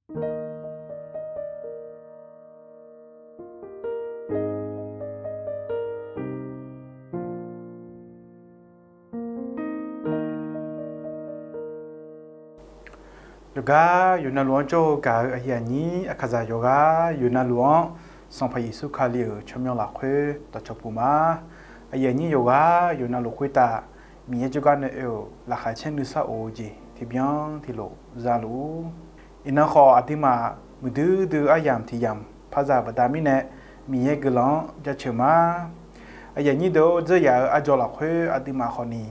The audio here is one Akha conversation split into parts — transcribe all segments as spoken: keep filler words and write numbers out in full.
Yawqgar yawqnavluf-anr jawr-eu gaq-eu aqyuif aqnyir aqkaqzaq yawqghaq yawqnavluf-anr, Sanqpaq Yeqsur Kali-euq tsawrmyanr lafkhoer dawqcawq puq ma. Aqyuif aqnyir yawqghaq yawqnavluf khoertav Miqyaer jawrgar nae oe-euq laqkhaq caer nuisar of-eu jeq tiqbyan tiqlof za luf-ur. Iqnan khawf aqduimaf muiqdui dui-eu aryamq tiq yamq par za-euq baqda mirnae, Miqyaer guiqlanq-anr jaceuq ma. Aqyuif aqnyir deuq-or, dzeuryaq-euq arjawr lafkhoer aqduimaf khawfni,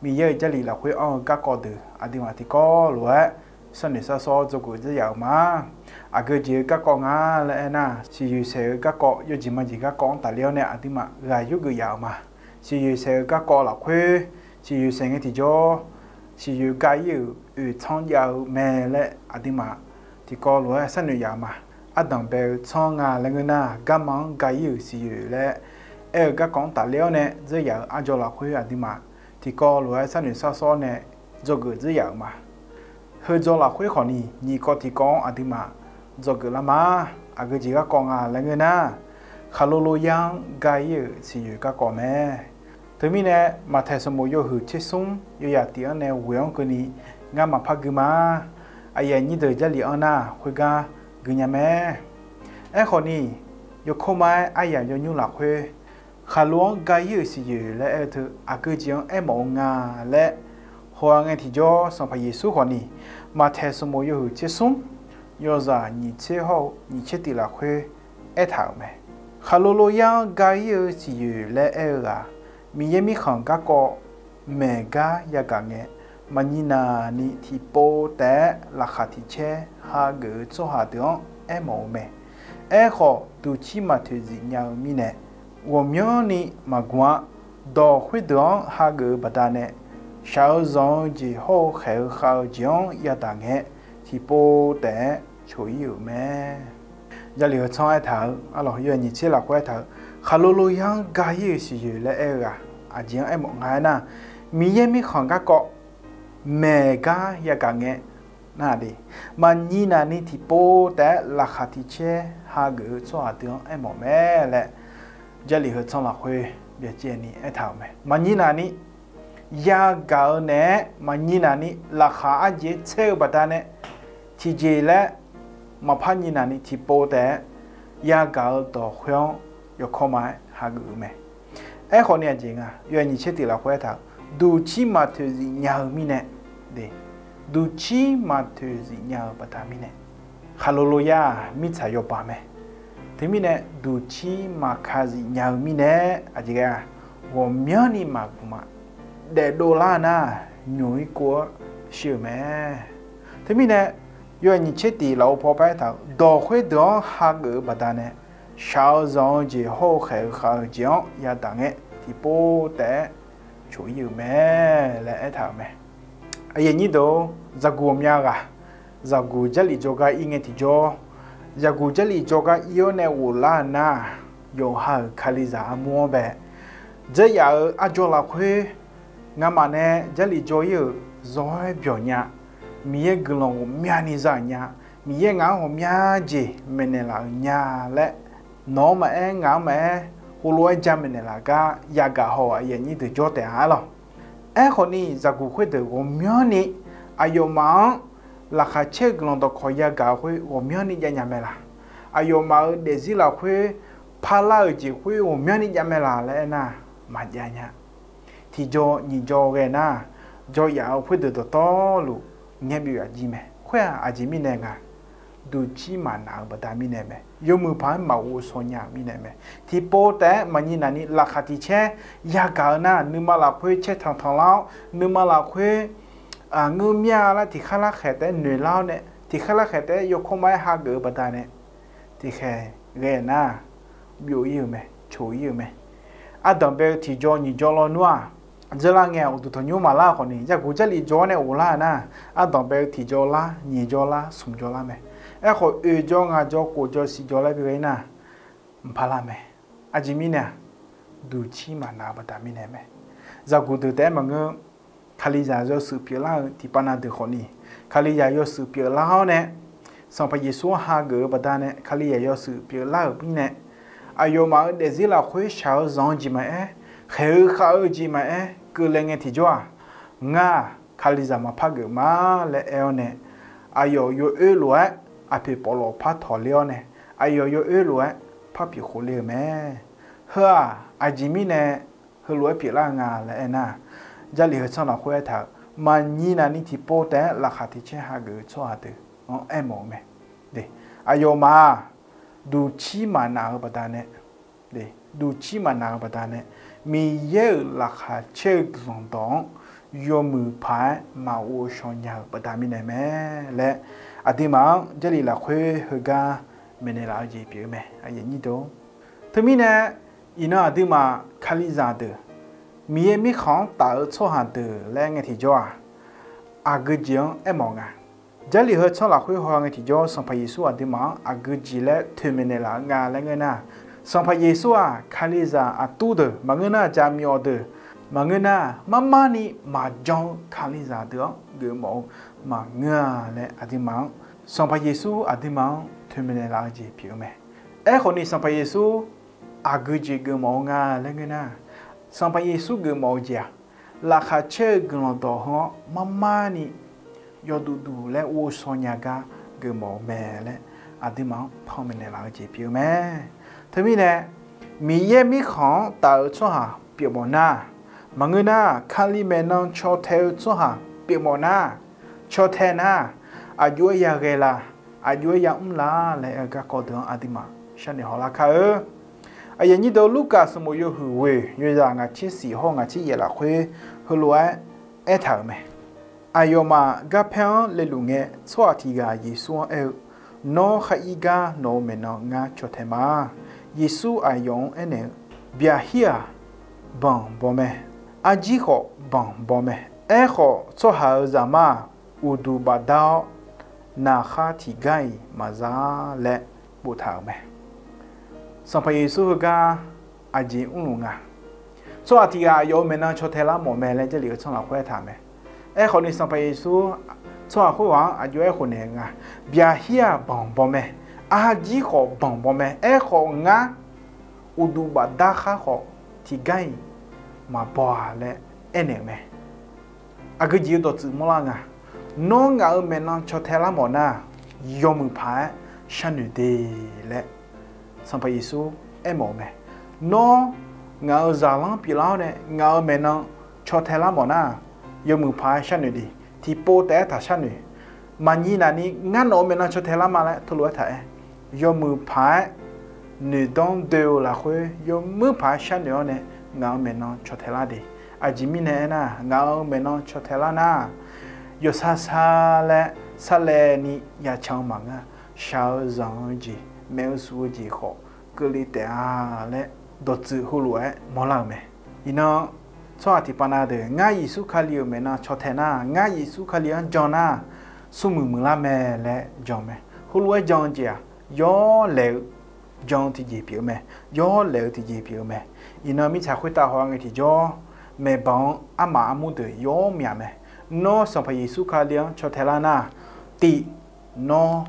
Miqyaer-euq Jarlif lafkhoer anr-eu garkawv deuq aqduimaf tiqkawv lof-aer sharnoeq sharsawr dzawgeuf dzeuryaq-euq ma. Aqgeu jeq-eu garkawv nga laer aernar, siqyoeq saeq-eu garkawv, yawjeq majeq garkawv-anr tafler-awr nae aqduimaf ghaq yurgeuf yaf-euq ma. Siqyoeq saeq-eu garkawv lafkhoer, siqyoeq saeq ngae tiqjawr, siqyoeq ga-ir-euq oeqtsanr jav-eu mae laer aqduimaf tiqkawv lof-aer sharnoeq yaf-euq ma. Ardanq bae-eu tsanr nga laer ngeur nar, garma-anr ga-ir-euq siqyoeq laer aer-eu garkawv-anr tafler-awr nae dzeuryaq-euq arjawr lafkhoer aqduimaf tiqkawv lof-aer sharnoeq sharsawr nae dzawgeuf dzeuryaq-euq ma. Heudzaw lafkhoer khawfni nyiq kawv tiqkawv-anr aqduimaf dzawgeuf lar ma. Aqgeu jeq garkawv nga laer ngeur nar, khaqlo lo yar-anr ga-ir-euq siqyoeq garkawv mae. Teumirnae, Maqtaeq sanqbof yawhuiq tsersmr yawyaq tiq-anr nae ghoeq-anr keuvni ngar maqpar gui ma. Aqyuif aqnyir deuq Jarlif anr nar khoergar gui nya mae. Aerkhawfni, yawkawr ma-aer aryamq yawnymr lafkhoer, khaqlo-anr ga-ir-euq siqyoeq laer aer-eu teu aqgeu jeq-anr aermawf-eu nga laer, hawq-a ngae tiqjawr Sanqpaq Yeqsur khawfni, Maqtaeq sanqbof yawhuiq tsersmr yawzaq nyiq tser hawr-eu nyiq tser tiq lafkhoer aertaq-euq mae. Khaqlo lo yar-anr ga-ir-eu siqyoeq laer aer-eu ghaq, Miqyaer mirkhanq garkawv maeq gar yagaq ngae, maqnyir naq ni tiqpov taef-aer laqkhaq tiq caer hageuf-eu tsawrhaq deuq-anr aermawf-eu mae. Aerkhawf, duqcir maqtoeq zif nya-eu mirnae, ghawqmyanrni maqgmq-a. Dawq khoerdeuq-anr hageuf-eu baqdanae, shaq-eu zanq-eu jeq hawr-eu khaeq-eu khav-eu jeq-anr yadaq ngae, tiqpov taef-aer coq-ir-euq mae. Jarlif heu tsanr aertaq-eu, arlawq, yawhaiq nyiq tser lafkhoer aertaq-eu, khaqlo lo yar-anr ga-ir-euq siqyoeq laer aer-eu ghaq, aqjeq-anr aermawf nga aernar, Miqyaer mirkhanq garkawv maeq gar yagaq ngae, nar-aq de, maqnyir naq ni tiqpov taef-aer laqkhaq tiq caer hageuf-eu tsawrhaq deuq-anr aermawf mae laer, Jarlif heu tsanr lafkhoer byacaevni aertaq-euq mae. Maqnyir naq ni yagaq-eu naeq-aer maqnyir naq ni laqkhaq arjeq-aer tsaer-eu baqdanae, tiqjeq laer maqpar nyir naq ni tiqpov taef-aer yagaq-eu dawq khoer-anr yawkawr ma-aer hageuf-eu mae. Aerkhawfni aqjeq nga, yawhaiq nyiq tser tiq lafkhoer aertaq-eu, duqcir maqtoeq zif nya-eu mirnae, duqcir maqtoeq zif nya-eu baqda mirnae, khaqlo lo yar-aq mirtsaq yawbaq mae. Teumirnae duqcir maqka zif nya-eu mirnae, aqjeq ghae-aq, ghawqmyanrni maqgmq-a. Daefdov lar-eu nar, nymq-ir kov-awr shir-euq mae. Teumirnae, yawhaiq nyiq tser tiq lafov paw par aertaq-eu, dawq khoerdeuq-anr hageuf-eu baqdanae, shaq-eu zanq-eu jeq hawr-eu khaeq-eu khav-eu jeq-anr yadaq ngae, tiqpov taef-aer coq-ir-euq mae laer aertaq-euq mae. Aqyuif aqnyir deuq-or, zaqguq ghawqmya ghaq, zaqguq Jarlif jawrgar ir ngae tiqjawr, zaqguq Jarlif jawrgar ir-awr nae ghoflar-eu nar, yawqha-euq Kalizaq armur-anr bae, dzeur yaf-euq arjawr lafkhoer, ngamaf nae Jarlif jawr-ir-euq zawr-aer byawq nya, Miqyaer guiqlanq ghawqmyani za-euq nya, Miqyaer ngaq-anr ghawqmya jeq maeqnaeq laf-euq nya laer, nawq-anr maqaer, ngaq-anr maqaer, heulof-aer jamaeq naeqlaf gar yagaq haw-euq aqyuif aqnyir deuq jawr taef-a arlawq. Aerkhawfni, zaqguq khoerdeuq ghawqmyanrni aqyawfmaf-anr laqkhaq caer-eu guiqlanq dawqkawq yagaq-eu khoer ghawqmyanrni jav nya mae laq? Aqyawfmaf-euq daefzir lafkhoer parlar-euq jeq khoer ghawqmyanrni jav mae laq laer aernar, maqjav nya. Tiqjaw nyiq jaw ghae nar, jaw yaf-eu khoerdeuq dawqtawvluf ngaer byov yaf jir mae. Khoer-aq, aqjeq mirnae nga, duqcir maqnaq-eu baqda mirnae mae. Yawmuiq paq-aer maqghov shaw nya-euq mirnae mae. Tiqpov taef-aer maqnyir naq ni laqkhaq tiq caer yagaq-eu nar, nuima lafkhoer caer tanqtanq lar-awr, nuima lafkhoer ngeur mya lar tiqkhar larkhaeq taef-aer noeq lar-awr nae, tiqkhar larkhaeq taef-aer yawkawr ma-aer hageuf-eu baqdanae, tiqkhaeq ghae nar, byov-ir-euq mae, coq-ir-euq mae. Ardanq bae-eu tiqjaw nyiq jaw lawnmr-aq, dzeurlar ngae uqduq tanqnymr maqlar khawfni, zaqguq Jarlif jaw-awr nae ghoflar-eu nar, ardanq bae-eu tiqjaw lar, nyiq jaw lar, smq jaw lar mae. Aerkhawf, oeq jaw, ngaq jaw, khof jaw, siq jaw laer bighae-ir nar, mqpar lar mae. Aqjeq mirnae-aq, duqcir maqnaq-eu baqda mirnae mae. Zaqguq deuq taef-aer maqngeur, Kalizaq yawshuif pyeuflar-eu tiqpav na deuq khawfni, Kalizaq yawshuif pyeuflar-awr nae, Sanqpaq Yeqsur-anr hageuf-eu baqdanae Kalizaq yawshuif pyeuflar-euq mirnae, aqyawfmaf-euq daefzir lafkhoer shaq-eu zanq-eu jeq maqaer, khaeq-eu khav-eu jeq maqaer keuvle ngae tiqjawr-aq, ngar-aq Kalizaq maqpar geuf ma laer aer-awr nae, aqyawf yawoer lof-aer aqpoeq pawflawf par tawqler-awr nae, aqyawf yawoer lof-aer par pyeuf khofler-euq mae. Heu-aq aqjeq mirnae heulof-aer pyeuflar-eu nga laer aernar, Jarlif heu tsanr lafkhoer aertaq-euq, maqnyir navni tiqpov taef-aer laqkhaq tiq caer hageuf-eu tsawrhaq deuq-anr aermawf-eu mae. Aqyawfmaf-aq, duqcir maqnaq-eu baqdanae, duqcir maqnaq-eu baqdanae, Miqyaer-euq laqkhaq caer-eu guiqlanq dawq-anr yawmuiq paq-aer maqghov shaw nya-euq baqda mirnae mae laer, aqduimaf-anr Jarlif lafkhoer heugar maeqnaeq laf-eu jeq pyeuf-eu mae. Teumirnae, iqnan aqduimaf Kalizaq deuq, Miqyaer mirkhanq-anr taf-eu tsawrhaq deuq laer ngae tiqjawr-aq, aqgeu jeq-anr aermawf nga. Jarlif heu tsanr lafkhoer haw ngae tiqjawr, Sanqpaq Yeqsur aqduimaf-anr aqgeu jeq laer toeqmaeq naeqlaf-eu nga laer ngeur nar, Sanqpaq Yeqsur-aq Kalizaq aqtur deuq maqngeur nar, jaqmyawf deuq maqngeur nar, marmarni maqjan-eu Kalizaq deuq-anr geufmawf-eu maqngeur-a laer aqduimaf-anr, Sanqpaq Yeqsur aqduimaf-anr toeqmaeq naeqlaf-eu jeq pyeuf-eu mae. Aerkhawfni Sanqpaq Yeqsur aqgeu jeq geufmawf-eu nga laer ngeur nar, Sanqpaq Yeqsur geufmawf-eu jeq-aq, laqkhaq caer-eu guiqlanq dawq heu-anr marmarni yawduq duq laer ghovshaw nya gar geufmawf-eu mae laer aqduimaf-anr panmaeq naeqlaf-eu jeq pyeuf-eu mae. Teumirnae, Miqyaer mirkhanq-anr taf-eu tsawrhaq pyeufmawf nar, maqngeur nar, Kali maeqnan caw tae-eu tsawrhaq pyeufmawf nar, caw tae nar, aqjox-aer yaghae la, aqjox-aer yamr la laer aer-eu garkawv deuq-anr aqduimaf sharnoeq hawlar kar-eu. Aqyuif aqnyir deuq, Lurkaf sanqbof yawhuiq ghoeq yawzaq ngaq tser siq hawr ngaq tser yaef lafkhoer heulof-aer aertaq-euq mae. Aqyawfmaf garpaer-anr leluf ngae, tsawrhaq tiq ghaq Yeqsur-anr aer-eu, Nawr khar ir gar nawq-euq maeqnan ngar caw tae ma. Yeqsur aqyawf-anr aernaeq-eu, Byaqhir-aq, banq baw mae. Arjir khawf banq baw mae. Aerkhawf, Tsawrhaq-euq Zaqmar-aq, uqduq bafdar-awr, naqkhar tiqgar-iq maqza laer boftaq-euq mae. Sanqpaq Yeqsur heugar aqjeq mrluf nga. Tsawrhaq tiq ghaq aqyawf-euq maeqnan caw tae lar mawf mae laer Jarlif heu tsanr lafkhoer aertaq-euq mae. Aerkhawfni, Sanqpaq Yeqsur tsawrhaq khoerghaq-anr aqjox-aer khofnaeq-eu nga. Byaqhir-aq, banq baw mae. Arjir khawf banq baw mae. Aerkhawf, ngar uqduq bafdar khar khawf tiqgar-iq maqbaw-a laer aernaeq-euq mae. Aqgeu jeq-eu dawqtsuif mawrlar nga. Nawr ngaq-euq maeqnan caw tae lar mawf nar, yawmuiq paq-aer sharnoeq de laer Sanqpaq Yeqsur aermawf-eu mae. Nawr ngaq-euq zaqlanr pyeuflar-awr nae ngaq-euq maeqnan caw tae lar mawf nar, yawmuiq paq-aer sharnoeq de. Tiqpov taef-aer taq sharnoeq. Maqnyir navni ngar nawq-euq maeqnan caw tae lar ma laer teulof-aer taq-aer, yawmuiq paq-aer noeqdanr doe-eu lafkhoer yawmuiq paq-aer sharnoeq-awr nae ngaq-euq maeqnan caw tae lar de. Aqjeq mirnae aernar, ngaq-euq maeqnan caw tae lar nar, yawsar sar laer sarlaevni yacan-eu maqngeur. Shaq-eu zanq-eu jeq, maef-eu suf-eu jeq khawf keuvle taef-a laer dawqtsuif heulof-aer mawrlar-euq mae. Iqnan tsawrhaq tiqpav na deuq, ngar Yeqsur Kali-euq maeqnan caw tae nar, ngar Yeqsur Kali-anr jan nar, smrmuiq muiqlar mae laer jan-eu mae. Heulof-aer jan-eu jeq-aq, yawlaeq-eu jan-eu tiqjeq pyeuf-eu mae. Yawlaeq-eu tiqjeq pyeuf-eu mae. Iqnan mirtsaq khoertav haw ngae tiqjawr, maeqbanq-anr armaf armur deuq yawr myaq mae. Nawr Sanqpaq Yeqsur Kali-anr caw tae lar nar, tiq, nawr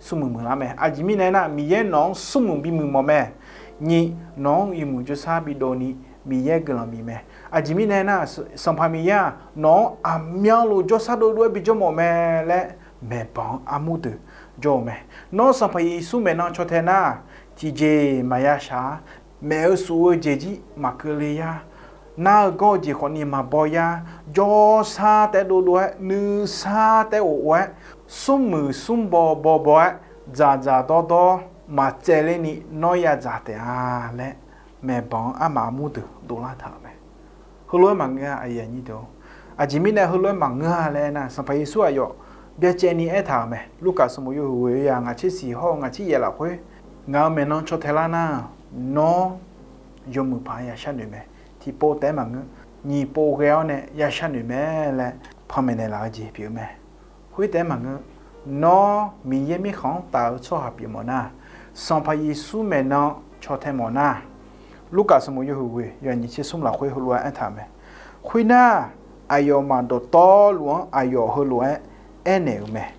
smrmuiq muiqlar mae. Aqjeq mirnae aernar, Miqyaer nawq-anr smrmuiq bimuiq mawf mae. Nyiq, nawq-anr yawmuiq jawrshar bidov ni Miqyaer guiqlanq bif mae. Aqjeq mirnae aernar, Sanqpaq Miqyaer-aq, nawq-anr aqmyanluf jawrshar dovdov-aer bijawr mawf mae laer maeqbanq-anr armur deuq jawr-eu mae. Nawr Sanqpaq Yeqsur maeqnan caw tae nar, tiqjeq maqya shaq-ar. Maef-eu suf-eu jeq jir maqkeuvle yar. Nar-eu gawr-eu jeq khawfni maqbaw yar. Jawrshar taef-aer dovdov-aer, nuisar taef-aer of of-aer, smrmuiq smrbaw bawbaw-aer, dzaqdzaq dawrdawr maqtsaevler ni nawr yadzaq taef-a laer maeqbanq-anr armaf armur deuq dovlar taq-euq mae. Heulof-aer maqngeur-a. Aqjeq mirnae heulof-aer maqngeur-a laer aernar, Sanqpaq Yeqsur aqyawf byacaevni aertaq-euq mae. Lurkaf sanqbof yawhuiq ghoeq-eu yaq ngaq tser siq hawr-eu ngaq tser yaef lafkhoer, ngaq-euq maeqnan caw tae lar nar, nawr yawmuiq paq-aer ya sharnoeq mae. Tiqpov taef-aer maqngeur, nyiq pov ghae-awr nae ya sharnoeq mae laer panmaeq naeqlaf-eu jeq pyeuf-eu mae. Khoertaef-aer maqngeur, nawr Miqyaer mirkhanq-anr taf-eu tsawrhaq pyeuf mawf nar, Sanqpaq Yeqsur maeqnan caw tae mawf nar, Lurkaf sanqbof yawhuiq ghoeq yawnyir tser smr lafkhoer heulof-aer aertaq-euq mae. Khoernar, aqyawfmaf dawqtawvluf-anr aqyawf heulof-aer aernaeq-euq mae.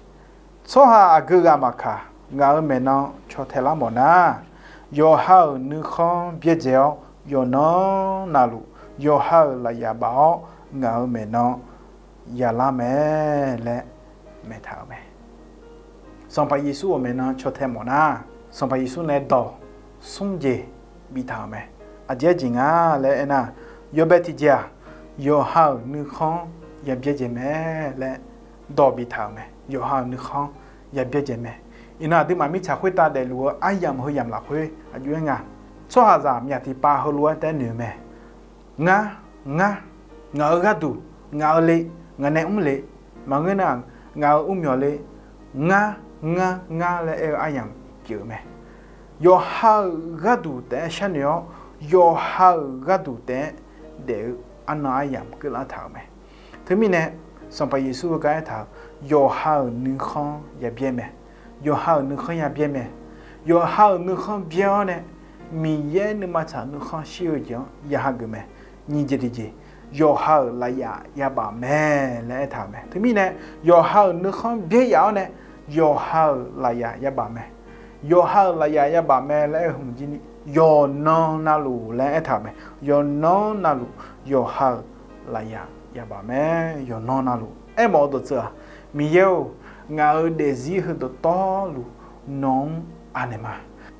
Tsawrhaq aqgeu ghaq maqkaq, ngaq-euq maeqnan caw tae lar mawf nar, yawqha-euq nuikhanr byaerdzae-awr, yawqnan navluf yawqha-euq lafyaf baf-awr, ngaq-euq maeqnan yalar mae laer maeqtaq-euq mae. Sanqpaq Yeqsur-euq maeqnan caw tae mawf nar, Sanqpaq Yeqsur nae dawq smr jeq biftaq-euq mae. Aqjeq arjeq nga laer aernar, yawbae tiqjeq-aq, yawqha-euq nuikhanr ya byaerdzae mae laer dawq biftaq-euq mae. Yawqha-euq nuikhanr ya byaerdzae mae. Iqnan aqduimaf mirtsaq khoertav daefluf-eu aryamq heu yamq lafkhoer aqjox-aer nga, tsawrhaqzaq myaq tiqpav heulof-aer taef-aer noeq-eu mae. Ngar, ngar, ngaq-euq gharduq, ngaq-euq le, ngaq nae mr le, maqngeur nar, ngaq-euq mrmyawq le, ngar, ngar, ngar laer aer-eu aryamq pyeuf-eu mae. Yawqha-euq gharduq taef-aer sharnoeq-awr, yawqha-euq gharduq taef-aer daef-eu arnan aryamq keuvlar taq-euq mae. Teumirnae, Sanqpaq Yeqsur heugar aertaq-euq, yawqha-euq nuikhanr ya byaer mae. Yawqha-euq nuikhanr ya byaer mae. Yawqha-euq nuikhanr byaer-awr nae, Miqyaer nuima tsaq nuikhanr shir-eu jeq-anr ya hageuf mae. Nyiq jeq tiqjeq, yawqha-euq lafyaf yabaf mae laer aertaq-euq mae. Teumirnae, yawqha-euq nuikhanr byaer yaf-awr nae, yawqha-euq lafyaf yabaf mae. Yawqha-euq lafyaf yabaf mae laer aer-eu hmq jir ni, yawqnan navluf laer aertaq-euq mae. Yawqnan navluf yawqha-euq lafyaf yabaf mae. Yawqnan navluf aermawf-eu dawqtsuif-aq, Miqyaer-or, ngaq-euq daefzir heudawqtawvluf nawq-anr anaeq ma.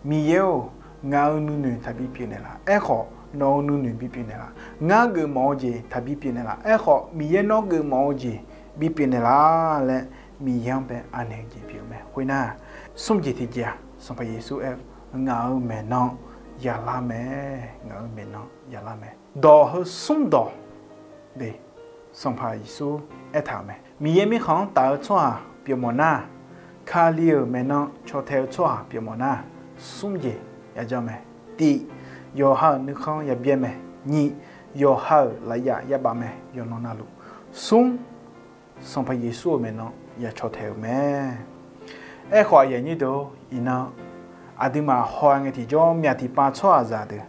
Miqyaer-or, ngaq-euq nuinoeq taqbi pyeuf naeqlaf. Aerkhawf, nawq-euq nuinoeq bipyeuf naeqlaf. Ngar geufmawf-eu jeq taqbi pyeuf naeqlaf. Aerkhawf, Miqyaer nawr geufmawf-eu jeq bipyeuf naeqlaf laer Miqyaer-anr bae anaeq-eu jeq pyeuf-eu mae. Khoernar, smr jeq tiqjeq-aq, Sanqpaq Yeqsur aer-eu, ngaq-euq maeqnan yalar mae. Ngaq-euq maeqnan yalar mae. Dawq heu smr dawq de, Sanqpaq Yeqsur aertaq-euq mae. Miqyaer mirkhanq-anr taf-eu tsawrhaq pyeufmawf nar, Kali-euq maeqnan caw tae-eu tsawrhaq pyeufmawf nar, smr jeq yajanr mae. Tiq, yawqha-euq nuikhanr ya byaer mae. Nyiq, yawqha-euq lafyaf yabaf mae yawqnan navluf. Smr, Sanqpaq Yeqsur-euq maeqnan ya caw tae-euq mae. Aerkhawf aqyuif aqnyir deuq-or, iqnan aqduimaf haw-a ngae tiqjawr, myaq tiqpav tsawrhaqzaq deuq,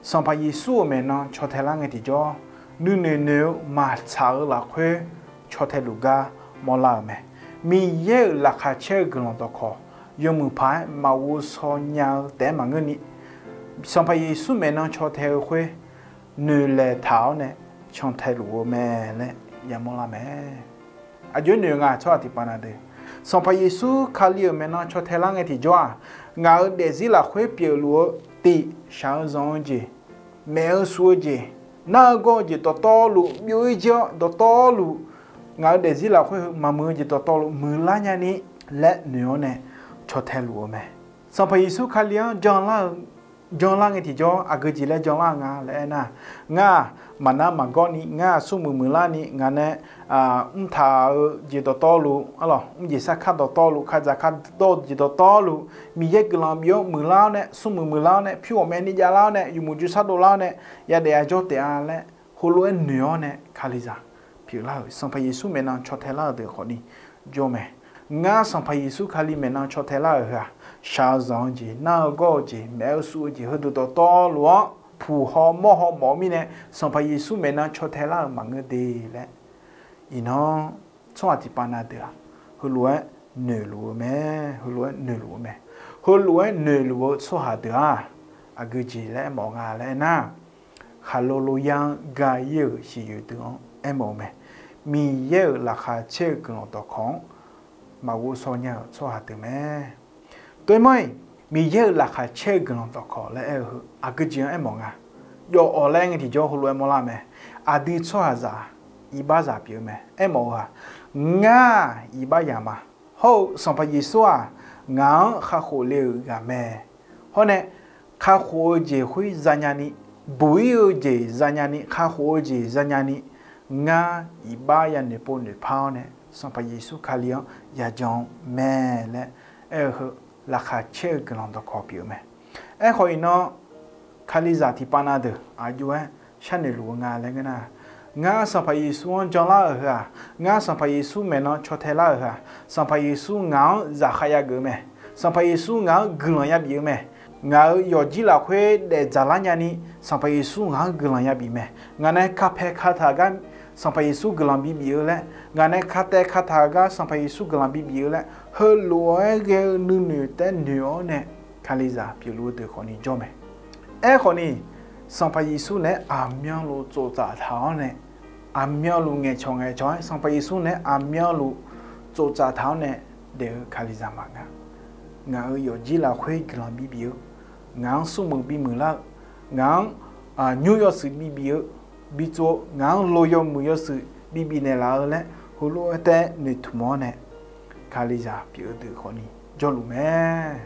Sanqpaq Yeqsur-euq maeqnan caw tae lar ngae tiqjawr, nuinoeq noeq-eu maqtsaq-eu lafkhoer caw tae luf gar mawrlar-euq mae. Miqyaer-euq laqkhaq caer-eu guiqlanq dawqkawq yawmuiq paq-aer maqghovshaw nya-eu taef-aer maqngeur ni, Sanqpaq Yeqsur maeqnan caw tae-eu khoer noeqlaeq taq-awr nae caw tae luf-eu mae laer yamawr lar mae. Aqjox-aer noeq nga tsawrhaq tiqpav na deuq, Sanqpaq Yeqsur Kali-euq maeqnan caw tae lar ngae tiqjawr-aq, ngaq-euq daefzir lafkhoer pyeufluf-eu tiq, shaq-eu zanq-eu jeq, maef-eu suq-eu jeq, nar-eu gawr-eu jeq dawqtawvluf, byov-ir jir-awr dawqtawvluf, ngaq-euq daefzir lafkhoer heu maqmuiq-eu jeq dawqtawvluf muiqlar nyani laer noeq-awr nae caw tae luf-eu mae. Sanqpaq Yeqsur Kali-anr janlar-eu janlar ngae tiqjawr aqgeu jeq laer janlar-eu nga laer aernar, ngar-aq maqnar maqgawr ni, ngar-aq smrmuiq muiqlar ni, ngaq nae mrtaq-eu jeq dawqtawvluf, arlawq, mrjeq sarkar dawqtawvluf, kadzaq kadawr-eu jeq dawqtawvluf, Miqyaer guiqlanq bif-awr muiqlar-awr nae, smrmuiq muiqlar-awr nae, pyur ghawqmya ni javlar-awr nae, yawmuiq jawrshar dovlar-awr nae, yadaef yajawr taef-a laer heulof-aer noeq-awr nae Kalizaq pyeuflar-euq, Sanqpaq Yeqsur maeqnan caw tae lar-euq deuq khawfni jawr mae. Ngar Sanqpaq Yeqsur Kali maeqnan caw tae lar-euq heu-aq, shaq-eu zanq-eu jeq, nar-eu gawr-eu jeq, maef-eu suq-eu jeq heudeuq dawqtawvluf-anr puq haw mawr haw mawf-eu mirnae, Sanqpaq Yeqsur maeqnan caw tae lar-euq maqngeur de laer, iqnan tsawrhaq tiqpav na deuq-aq, heulof-aer noeqluf-eu mae. Heulof-aer noeqluf-eu mae. Heulof-aer noeqluf-eu tsawrhaq deuq-aq, aqgeu jeq laer aermawf nga laer aernar, khaqlo lo yar-anr ga-ir-euq siqyoeq deuq-anr aermawf-eu mae. Miqyaer-euq laqkhaq caer-eu guiqlanq dawqkawq-anr maqghov shaw nya-euq tsawrhaq deuq mae. Toeqmanr-iq, Miqyaer-euq laqkhaq caer-eu guiqlanq dawqkawq laer aer-eu heu aqgeu jeq-anr aermawf nga. Yawf awq laer aer ngae tiqjawr heulof-aer mawrlar mae. Aqdui tsawrhaqzaq iqbaxzaq pyeuf-eu mae. Aermawf-eu-aq, ngar iqbax yaq ma. Hawr-eu Sanqpaq Yeqsur-aq, ngaq-anr kakhof le-euq ghaq mae. Hawr nae, kakhof-eu jeq khoer zanya ni, buq-ir-eu jeq zanya ni, kakhof-eu jeq zanya ni, ngar iqbax yanoeq pov noeqpar-awr nae Sanqpaq Yeqsur Kali-anr yajan mae laer aer-eu heu, laqkhaq caer-eu guiqlanq dawqkawq pyeuf-eu mae. Aerkhawf iqnan Kalizaq tiqpav na deuq aqjox-aer sharnoeq luf-eu nga laer ngeur nar, ngar Sanqpaq Yeqsur-anr janlar-euq heu-aq, ngar Sanqpaq Yeqsur maeqnan caw tae lar-euq heu-aq, Sanqpaq Yeqsur ngaq-anr zaqkhav yageuf-eu mae. Sanqpaq Yeqsur ngaq-anr guiqlanq yabif-eu mae. Ngaq-euq yawqjir lafkhoer daefdzaq lar nyani, Sanqpaq Yeqsur ngaq-anr guiqlanq yabif mae. Ngaq nae kapae kataq gar Sanqpaq Yeqsur guiqlanq bibif-eu laer, ngaq nae kataev kataq-eu gar Sanqpaq Yeqsur guiqlanq bibif-eu laer, heulof-aer ghae-eu nuinoeq taef-aer noeq-awr nae, Kalizaq pyeufluf-eu deuq khawfni jawr mae. Aerkhawfni, Sanqpaq Yeqsur naeq-aer aqmyanluf tsoftsaf taq-awr nae, aqmyanluf ngaeqcawq ngaeqcawq-aer Sanqpaq Yeqsur naeq-aer aqmyanluf tsoftsaf taq-awr nae daef-eu Kalizaq maqngeur. Ngaq-euq yawfjir lafkhoer guiqlanq bibif-eu, ngaq-anr smrmuiq bimuiq lar-eu, ngaq-anr nymr yawshuif bibif-eu, bitsov-eu, ngaq-anr lo yawmuiq yawshuif bibif naeqlaf-eu laer heulof-aer taef-aer noeqtmq-awr nae, Kalizaq pyeuf-eu deuq khawfni jawrluf mae.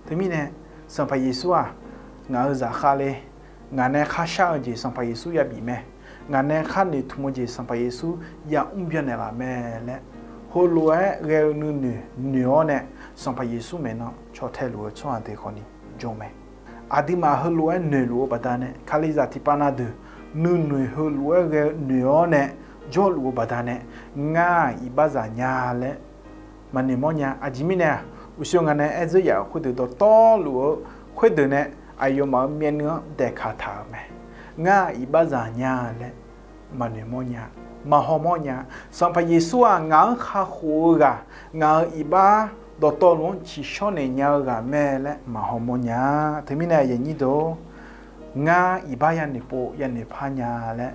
Teumirnae, Sanqpaq Yeqsur-aq, ngaq-euq zaqkhav le, ngaq nae kharshar-eu jeq Sanqpaq Yeqsur yabif mae, ngaq nae khar noeqtmq-eu jeq Sanqpaq Yeqsur yamr byannaeq laf mae laer, heulof-aer ghae-eu nuinoeq noeq-awr nae, Sanqpaq Yeqsur maeqnan caw tae luf-eu tsawrhaq deuq khawfni jawr mae. Aqduimaf heulof-aer noeqluf-eu baqdanae, Kalizaq tiqpav na deuq nuinoeq heulof-aer ghae-eu noeq-awr nae jawrluf-eu baqdanae, ngar-aq iqbaxzaq nya laer maqnoeq mawrnya. Aqjeq mirnae-aq, uqshoe ngaq nae aer dzeur yaf-euq khoerdeuq dawqtawvluf-eu khoerdeuq nae, aqyawfmaf-euq myavnuiv-anr daeqkaq taq-euq mae. Ngar-aq iqbaxzaq nya laer maqnoeq mawrnya, maqhaw mawrnya. Sanqpaq Yeqsur-aq ngaq-anr kakhof-eu ghaq, ngaq-euq iqbax dawqtawvluf-anr ciqshawr naeq nya-eu ghaq mae laer maqhaw mawrnya. Teumirnae aqyuif aqnyir deuq-or, ngar iqbax yanoeq pov yanoeq par nya laer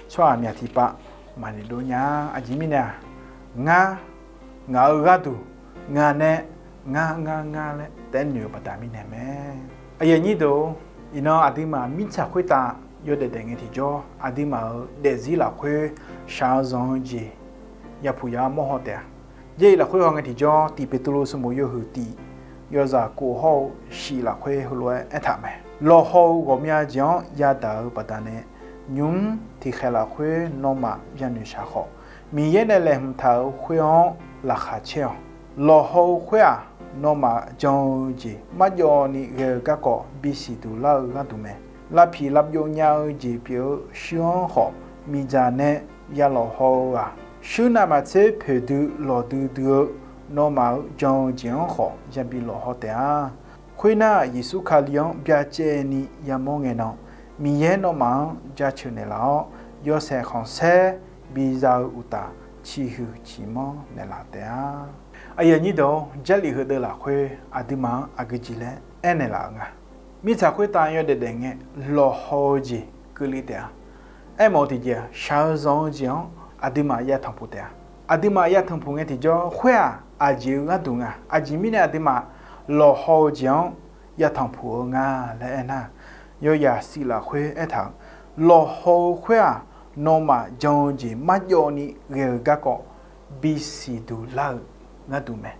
tsawrhaq myaq tiqpav maqnoeq dov nya. Aqjeq mirnae-aq, ngar, ngaq-euq gharduq, ngaq nae, ngar ngar ngar laer taef-aer noeq-eu baqda mirnae mae. Aqyuif aqnyir deuq-or, iqnan aqduimaf mirtsaq khoertav yawdaef daef ngae tiqjawr, aqduimaf-euq daefzir lafkhoer shaq-eu zanq-eu jeq yapuq ya-awr mawrhaw taef-a. Jarlif lafkhoer haw ngae tiqjawr, Tiq Beqtuvluv sanqbof yawhuiq tiq, yawzaq kof hawr-eu shif lafkhoer heulof-aer aertaq mae. Lawqhaw-eu ghawqmya jeq-anr yadaq-eu baqdanae, nymq-mr tiqkhaeq lafkhoer nawmaf yanoeq shaq khawf, Miqyaer nae laeqhmq taq-euq khoer-anr laqkhaq caer-awq. Lawqhaw-eu khoer-aq, nawmaf jan-eu jeq marjawv ni ghae-eu garkawv bisiq duq lar-eu gharduq mae. Lavpiq lavbyov nya-eu jeq pyeuf-eu shuir-anr khawf, miqdzaq nae ya lawqhaw-eu-aq, shuir navmaqtser poeqdui lawqdui dui-eu nawmaf-euq jan-eu jeq-anr khawf yabi lawqhaw taef-a. Khoernar, Yeqsur Kali-anr byacaevni yamawr ngae nan, Miqyaer nawmaf-anr jaceuq naeqlaf-awr, yawshaef khanqsaer biza-eu uqtaf, ciqhuiq ciqmanr naeqlaf taef-a. Aqyuif aqnyir deuq-or, Jarlif heudeuv lafkhoer aqduimaf-anr aqgeu jeq laer aernaeq laf-eu nga. Mirtsaq khoertav yawdaef daef ngae, lawqhaw-eu jeq keuvle taef-a. Aermawf-eu tiqjeq-aq, shaq-eu zanq-eu jeq-anr aqduimaf yatanq puq taef-a. Aqduimaf yatanq puq ngae tiqjawr, khoer-aq aqjeq-eu gharduq nga. Aqjeq mirnae aqduimaf lawqhaw-eu jeq-anr yatanq puq-eu nga laer aernar, yawyaq shif lafkhoer aertaq-euq, lawqhaw-eu khoer-aq, nawmaf jan-eu jeq marjawv ni ghae-eu garkawv bisiq duq lar-eu gharduq mae.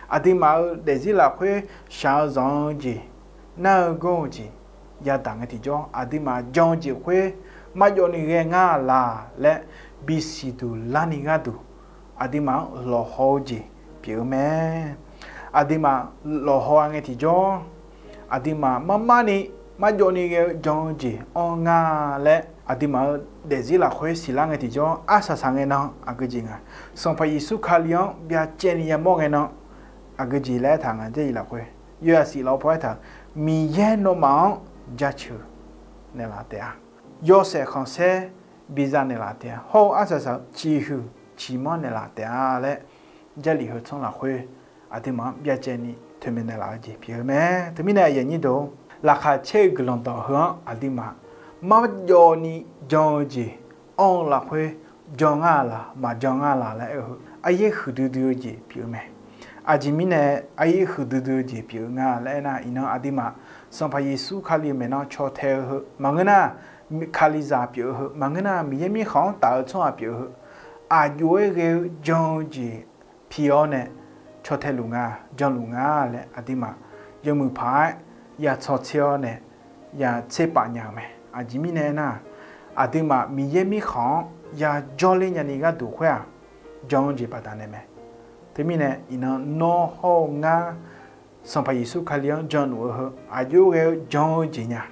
Aqduimaf-euq daefzir lafkhoer shaq-eu zanq-eu jeq, nar-eu gawr-eu jeq yadaq ngae tiqjawr, aqduimaf jan-eu jeq khoer marjawv ni ghae ngar laq laer bisiq duq larni gharduq, aqduimaf-anr lawqhaw-eu jeq pyeuf-eu mae. Aqduimaf lawqhaw-a ngae tiqjawr, aqduimaf marmarni marjawvni ghae-eu jan-eu jeq anr nga laer aqduimaf-euq daefzir lafkhoer siqlar ngae tiqjawr, arsaq saq ngae nan aqgeu jeq nga. Sanqpaq Yeqsur Kali-anr byacaevni yamawr ngae nan aqgeu jeq laer aertaq nga. Jarlif lafkhoer yawyaq shif lafkhoer aertaq-euq, Miqyaer nawmaf-anr jaceuq naeqlaf taef-a. Yawshaef khanqsaer biza naeqlaf taef-a. Hawr-eu arsaq saq-eu ciqhuiq ciqmanr naeqlaf taef-a laer, Jarlif heu tsanr lafkhoer aqduimaf-anr byacaevni toeqmaeq naeqlaf-eu jeq pyeuf-eu mae. Teumirnae aqyuif aqnyir deuq-or, laqkhaq caer-eu guiqlanq dawq heu-anr aqduimaf marjawvni jan-eu jeq anr-eu lafkhoer jan ngar laq maqjan ngar laq laer aer-eu heu, aryaer huiqdui dui-eu jeq pyeuf-eu mae. Aqjeq mirnae aryaer huiqdui dui-eu jeq pyeuf-eu nga laer aernar, iqnan aqduimaf Sanqpaq Yeqsur Kali-euq maeqnan caw tae-eu heu maqngeur nar, Kalizaq pyeuf-eu heu maqngeur nar, Miqyaer mirkhanq-anr taf-eu tsawrhaq pyeuf-eu heu, aqjox-aer ghae-eu jan-eu jeq pi-awr nae caw tae luf nga, janluf nga laer aqduimaf yawmuiq paq-aer ya tsawrtser-awr nae ya tserpav nya-eu mae. Aqjeq mirnae aernar, aqduimaf Miqyaer mirkhanq-anr ya jawrler nyani gharduq khoer-aq, jan-eu jeq baqdanae mae. Teumirnae iqnan nawr hawr-eu ngar Sanqpaq Yeqsur Kali-anr janluf-eu heu aqjox-aer ghae-eu jan-eu jeq nya,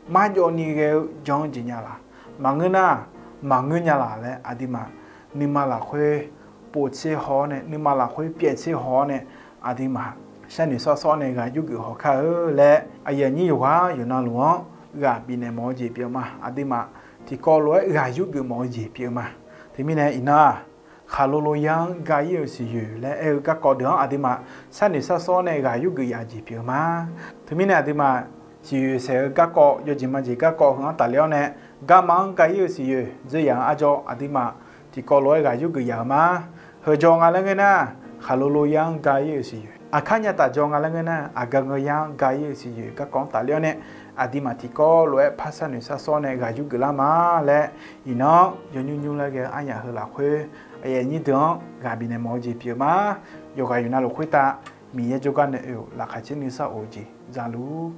marjawvni ghae-eu jan-eu jeq nya laq, maqngeur nar maqngeur nya laq laer aqduimaf nuima lafkhoer povtser haw-awr nae, nuima lafkhoer pyaev tser haw-awr nae, aqduimaf sharnoeq sawr sawr nae ghaq yurgeuf haw kar-eu laer, aqyuif aqnyir yawqghaq yawqnavluf-anr ghaq bifnaeq mawf-eu jeq pyeuf-eu ma. Aqduimaf tiqkawv lof-aer ghaq yurgeuf mawf-eu jeq pyeuf-eu ma. Teumirnae iqnan-aq, khaqlo lo yar-anr ga-ir-euq siqyoeq laer aer-eu garkawv deuq-anr aqduimaf sharnoeq sharsawr nae ghaq yurgeuf yaf-eu jeq pyeuf-eu ma. Teumirnae aqduimaf siqyoeq saeq-eu garkawv, yawjeq majeq garkawv heu-anr tafler-awr nae, garma-anr ga-ir-euq siqyoeq dzerzaq-anr arjawr aqduimaf tiqkawv lof-aer ghaq yurgeuf yaf-eu ma. Heujaw nga laer ngeur nar, khaqlo lo yar-anr ga-ir-euq siqyoeq, aqkar nya taf jaw nga laer ngeur nar, aqgeu ngeur yar-anr ga-ir-euq siqyoeq garkawv-anr tafler-awr nae, aqduimaf tiqkawv lof-aer par sharnoeq sharsawr nae ghaq yurgeuf lar ma laer, iqnan-anr yawnymr nymr laer ghae-eu aryamq heu lafkhoer, aqyuif aqnyir deuq-anr ghaq bifnaeq mawf-eu jeq pyeuf-eu ma. Yawqghaq yawqnav luf khoertav Miqyaer jawrgar nae oe-euq laqkhaq caer nuisar of-eu jeq za luf.